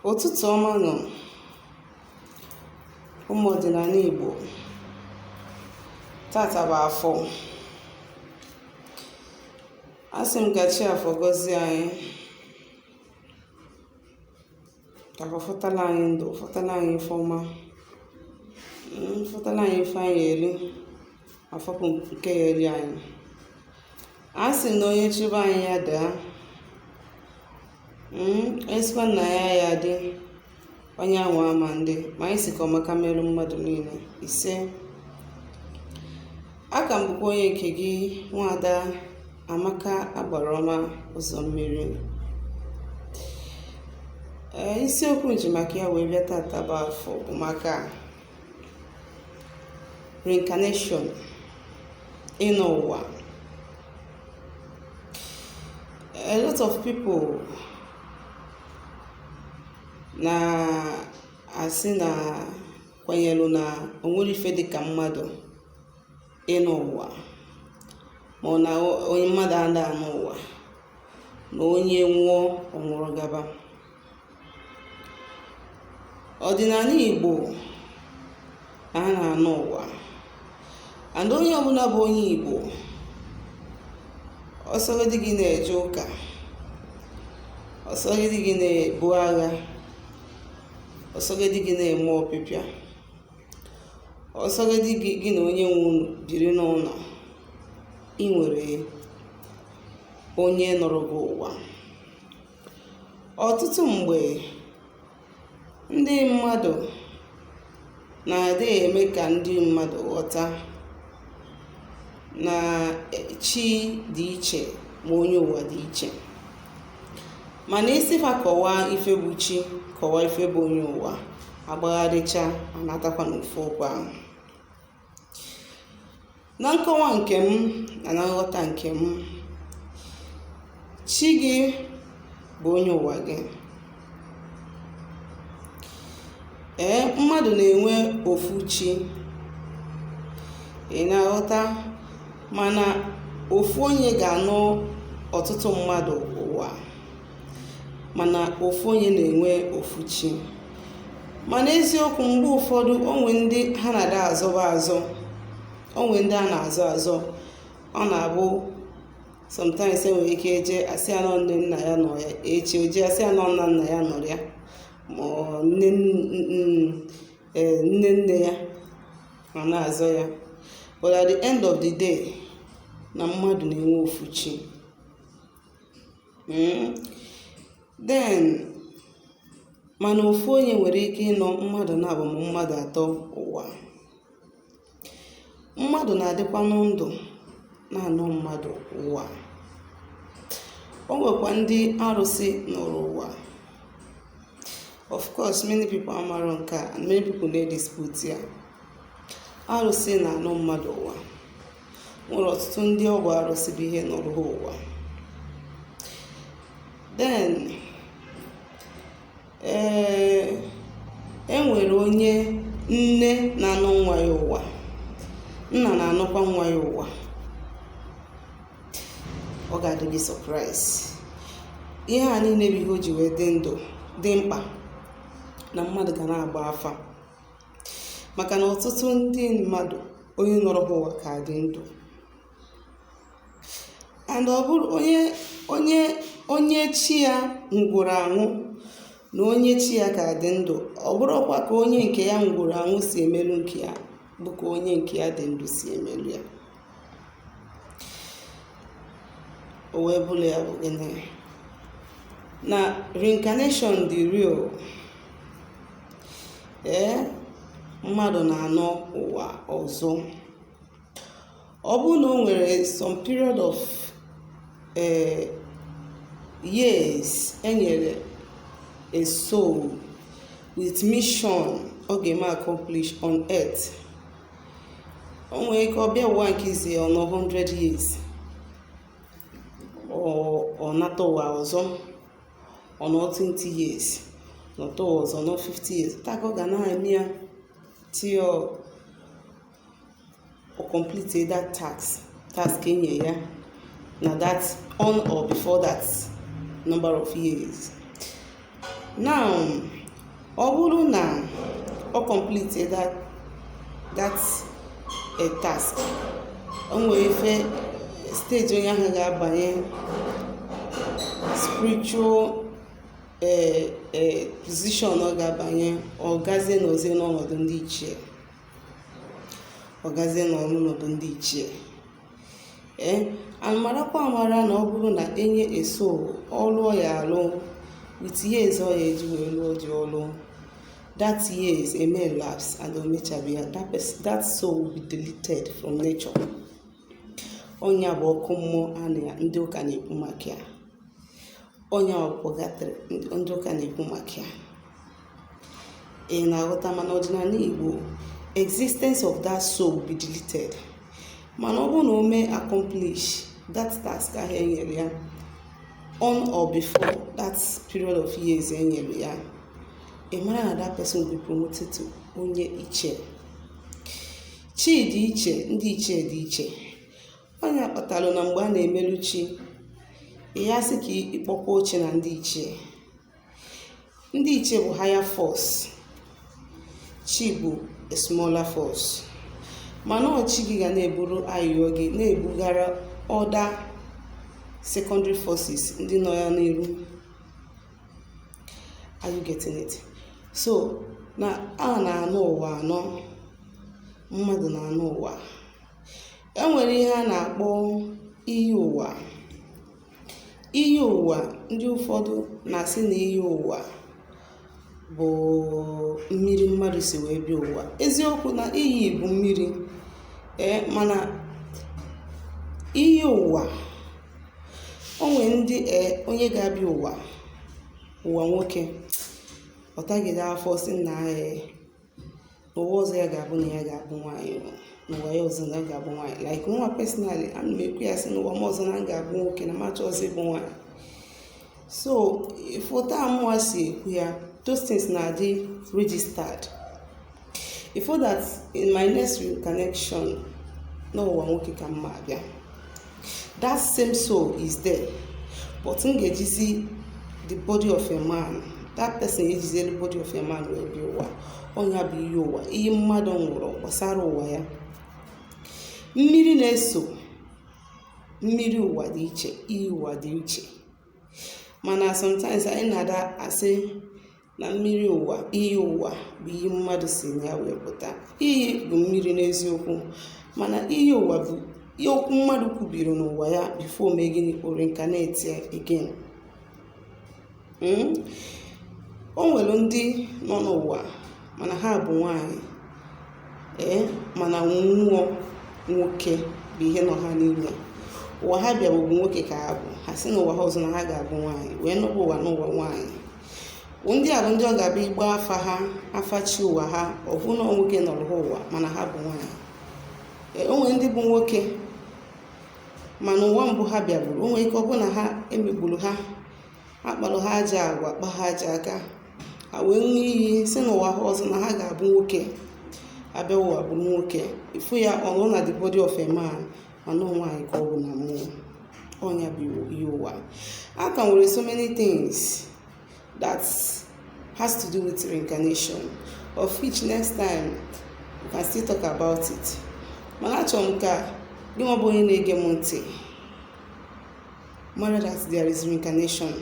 Ụtụtụ ọma nụ, ụmụ ọdịnala Igbo. Tata bụ Afọ. Asị m ka chi Afọ gọzie anyị, ka Afọ fọtala anyị ndụ, fọtala anyị ife ọma, fọtala anyị ife anyị eri, afọpụ nke ya eri anyị. Asị m na onye chụba anyị ya daa. Esikwa na ya ya dị onye anwa ama ndị ma anyị si ka ọmaka merụ mmadụ niile ise. Aka m bụkwa onye nke gị, nwaada Amaka Agbara Ọma Ụzọ Mmiri. Ee, isiokwu m ji maka ya wee bịa tata bụ Afọ bụ maka reincarnation, ịnọ ụwa. A lot of people na-asị na kwenyelu na o nwere ife dịka mmadụ ịnọ ụwa, ma ọ na onye mmadụ ada anọ ụwa, na onye nwụọ ọ nwụrụ gaba. Ọdịnala Igbo na a na-anọ ụwa, and onye ọbụla bụ onye Igbo, ọ sọgodi gị na-eje ụka, ọ sọgodi gị na-ebu agha, ọ sọgodi gị na-eme ọpịpịa, ọ sọgodi gị gị na onye nwe unu biri n'ụlọ, ị nwere onye nọrọ gị ụwa. Ọtụtụ mgbe ndị mmadụ na-adị eme ka ndị mmadụ ghọta na chi dị iche ma onye ụwa dị iche, mana ị sị fa kọwaa ife bụ chi, kọwaa ife bụ onye ụwa, agbagharịcha anatakwa n'ofu okwu ahụ. Na nkọwa nke m na na nghọta nke m, chi gị bụ onye ụwa gị. Ee, mmadụ na-enwe ofu chi, ị na-aghọta, mana ofu onye ga-anọ ọtụtụ mmadụ ụwa, mana ofu onye na-enwe ofu chi. Mana eziokwu, mgbe ụfọdụ o nwe ndị ha na-ada azọba azọ, o nwe ndị a na-azọ azọ. Ọ na-abụ sometimes enwere ike eje asị ya nọ nne nna ya nọ ya, echi oje asị ya nọ nna nna ya nọrọ ya, ma ọ nne nne nne ya ma na-azọ ya. But at the end of the day, na mmadụ na-enwe ofu chi. Then mana ofu onye nwere ike ịnọ mmadụ naabọ ma mmadụ atọ ụwa. Mmadụ na-adịkwanụ ndụ na-anọ mmadụ ụwa. O nwekwa ndị arụsị nọrọ ụwa. Of course, many people amarọ nke a, and many people na-edispute ya. Arụsị na-anọ mmadụ ụwa. Nwere ọtụtụ ndị ọ bụ arụsị bụ ihe nọrọ ha ụwa. Then ee, e nwere onye nne na-anọ nwa ya ụwa, nna na-anọkwa nwa ya ụwa. Ọ ga-adị gị surprise. Ihe a niile bụ ihe o ji wee dị ndụ dị mkpa na mmadụ ga na-agba afa, maka na ọtụtụ ndị mmadụ onye nọrọ ha ụwa ka dị ndụ. And ọ bụrụ onye onye onye chi ya nwụgoro anwụ na onye chi ya ka dị ndụ, ọ bụrụkwa ka onye nke ya nwụgoro anwụ si emelu nke ya bụ ka onye nke ya dị ndụ si emelu ya. O wee bụrụ ya bụ gịnị na reincarnation dị real. Ee, mmadụ na-anọ ụwa ọzọ. Ọ bụrụ na o nwere some period of years enyere a soul with mission ọ ga-eme accomplish on earth, o nwere ike ọ bịa ụwa nke izi ọ nọ 100 years, ọ nata ụwa ọzọ, ọ nọ 20 years, nọta ụwa ọzọ, nọ 50 years. Taa ka ọ ga na-eme ya till o complete that task enye ya na that on or before that number of years. Now, ọ bụrụ na ọ complete that a task, o nwere ife stage onye ahụ ga-abanye, spiritual position ọ ga-abanye. Ọ gazie n'ozie n'ọnọdụ ndị ichie, ọ gazie n'ọnọdụ ndị ichie. Ee, marakwa amara na ọ bụrụ na enye eso ọlụọ ya alụ with years ọ ya eji wee lụọ dị ọlụ, that years eme lapse and o mechabe ya, that person, that soul will be deleted from nature. Ọnya bụ ọkụ mmụọ a na ndị ụka na-ekwu maka ya. Ọnya bụ purgatory ndị ụka na-ekwu maka ya. Ị na-aghọta? Mana ọdịnala Igbo, existence of that soul will be deleted. Mana ọ bụrụ na o mee accomplish that task ahụ e nyere ya on or before that period of years e nyere ya, ị mara na that person will be promoted to onye ichie. Chi dị iche, ndị ichie dị iche. Onye kpatalụ na mgbe a na-emelu chi, ya sị ka ịkpọkwa oche na ndị ichie. Ndị ichie bụ higher force, chi bụ a smaller force. Mana ọ chi gị ga na-eburu ayụyọ gị na-ebugara other secondary forces ndị nọ ya n'iru. Are you getting it? So na a na-anụ ụwa anọ, mmadụ na-anụ ụwa. E nwere ihe a na-akpọ iyi ụwa. Iyi ụwa, ndị ụfọdụ na-asị na iyi ụwa bụ mmiri mmadụ si wee bịa ụwa. Eziokwu na iyi bụ mmiri, ee, mana iyi ụwa, o nwere ndị, ee, onye ga-abịa ụwa, ụwa nwoke, ọ tagide afọ si na, ee, n'ụwa ọzọ ya ga-abụ na ya ga-abụ nwaanyị, n'ụwa ya ọzọ na ya ga-abụ nwaanyị. Like nwa, personally, ana m ekwu ya sị n'ụwa m ọzọ na m ga-abụ nwoke, na m achọ ọzọ ịbụ nwaanyị. So foto a mụnwa si ekwu ya, those things na-adị registered. Ifo that in my next reincarnation, n'ụwa nwoke ka mma abịa, that same soul is there, but m ga-ejizi the body of a man. That person ejizi the body of a man wee bịa ụwa. Ọnya bụ iyi ụwa, iyi mmadụ nwụrụ gbasara ụwa ya. Mmiri na-eso mmiri ụwa dị iche, iyi ụwa dị iche. Mana sometimes anyị na-ada asị na mmiri ụwa, iyi ụwa bụ iyi mmadụ si na ya wee pụta. Iyi bụ mmiri n'eziokwu, mana iyi ụwa bụ okwu mmadụ kwubiri n'ụwa ya before mee gịnị? O reincarnate again. O nwere ndị nọ n'ụwa mana ha bụ nwanyị, ee, mana mmụọ nwoke bụ ihe nọ ha n'ime. Ụwa ha bịa bụ nwoke ka ha bụ. Ha si n'ụwa ha ọzọ na ha ga-abụ nwaanyị, wee nọkwa ụwa n'ụwa nwaanyị. Ndị a bụ ndị ọ ga-abịa igba afa ha, afa chi ụwa ha, ọ bụ na nwoke nọrọ ha ụwa, mana ha bụ nwaanyị. O nwere ndị bụ nwoke, mana ụwa mbụ ha bịaburu, o nwere ike ọ bụ na ha emegburu ha, akpalụ ha aja agwa, kpa ha aja aka, ha wee ṅụọ iyi si n'ụwa ha ọzọ na ha ga-abụ nwoke. Abịa ụwa bụrụ nwoke, ifu ya ọ nọ na the body of a man, mana nwaanyị ka ọ bụ na mmụọ. Ọnya bụ ihe ụwa. A ka nwere so many things that has to do with reincarnation, of which next time we can still talk about it. Mana achọrọ m ka gị nwa bụ onye na-ege m ntị mara that there is reincarnation,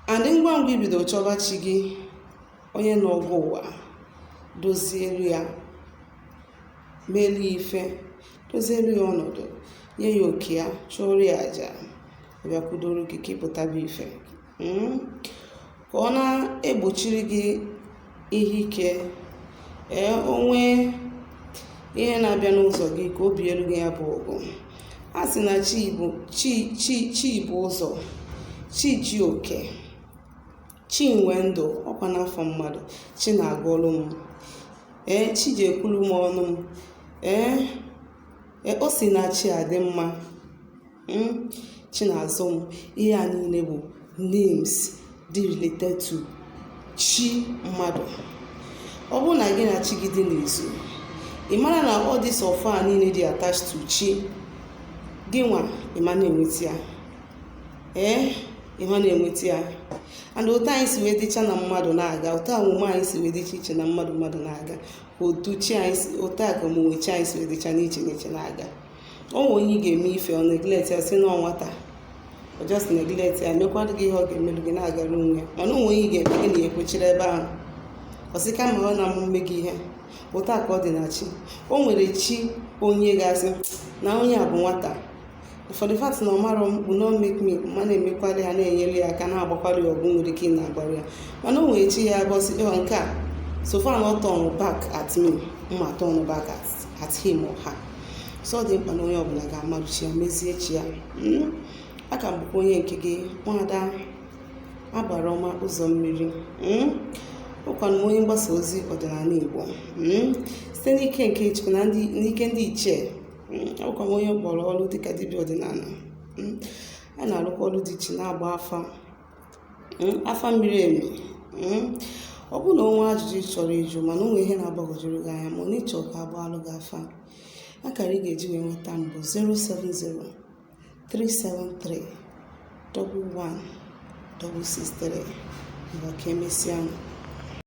and ngwa ngwa ibido chọba chi gị, onye n'ọgụ ụwa, dozielu ya, meelu ya ife, dozielu ya ọnọdụ, nye ya oke ya, chụọrọ ya àjà, bịakwudoro gị ka ịpụtaba ife, ka ọ na-egbochiri gị ihe ike. Ee, onwe ihe na-abịa n'ụzọ gị, ka obi elu gị ya bụ ọgụ. A sị na chi bụ chi, chi, chi bụ ụzọ, chi ji oke, chi nwe ndụ. Ọkwa n'afọ mmadụ, chi na-agọlụ m, ee, chi ji ekwulu m ọnụ m, ee, o si na chi adị mma, chi na-azụ m. Ihe a niile bụ names dị related to chi mmadụ. Ọ bụrụ na gị na chi gị dị n'izu, ị mara na all this ọfọ a niile dị attached to chi gị nwa, ị ma na-enweta ya. Ee, Ịhụ na-enweta ya. And otu anyị si wee dịcha na mmadụ na-aga, otu omume anyị si wee dịcha iche na mmadụ na-aga, otu chi anyị si, otu a ka omume chi anyị si wee dịcha n'iche n'iche na-aga. O nwere onye ị ga-eme ife, ọ neglect ya, si na nwata, ọ just neglect ya, mekwara gị ihe ọ ga-emerụ gị, na-agara onwe ya. Mana onwe onye ị ga-eme gị na ya ekwechiri ebe ahụ, ọ sị kama ọ na-amụme gị ihe. Otu a ka ọ dị na chi. O nwere chi onye ga-asị na onye a bụ nwata, for the fact na ọ marọ mkpu no make me ma na-emekwara ya, na-enyere ya aka, na-agbakwara ya ọgụ nwere ike ị na-agbara ya. Mana o nwere chi ya bọsị ịhọ nke a, so far na ọ turn back at me, mma turn back at him or her. So ọ dị mkpa na onye ọbụla ga-amarụ chi ya, mezie chi ya. Aka m bụkwa onye nke gị, Nwada Agbara Ọma Ụzọ Mmiri. Ụkwanụ m onye mgbasa ozi ọdịnala Igbo site n'ike nke Chukwu na n'ike ndị ichie. Ọkwa m onye kpọrọ ọrụ dịka dibịa ọdịnala. A na-arụkwa ọrụ dị iche, na-agba afa, afa miri emi. Ọ bụrụ na onwe ajụjụ ị chọrọ ịjụ, mana o nwere ihe na-agbagwojuru gị anya, ma ọ na ịchọ ka agbaalụ gị afa, akara ị ga-eji wee nweta m bụ 070 373 11 663. Ngwa, ka emesịa.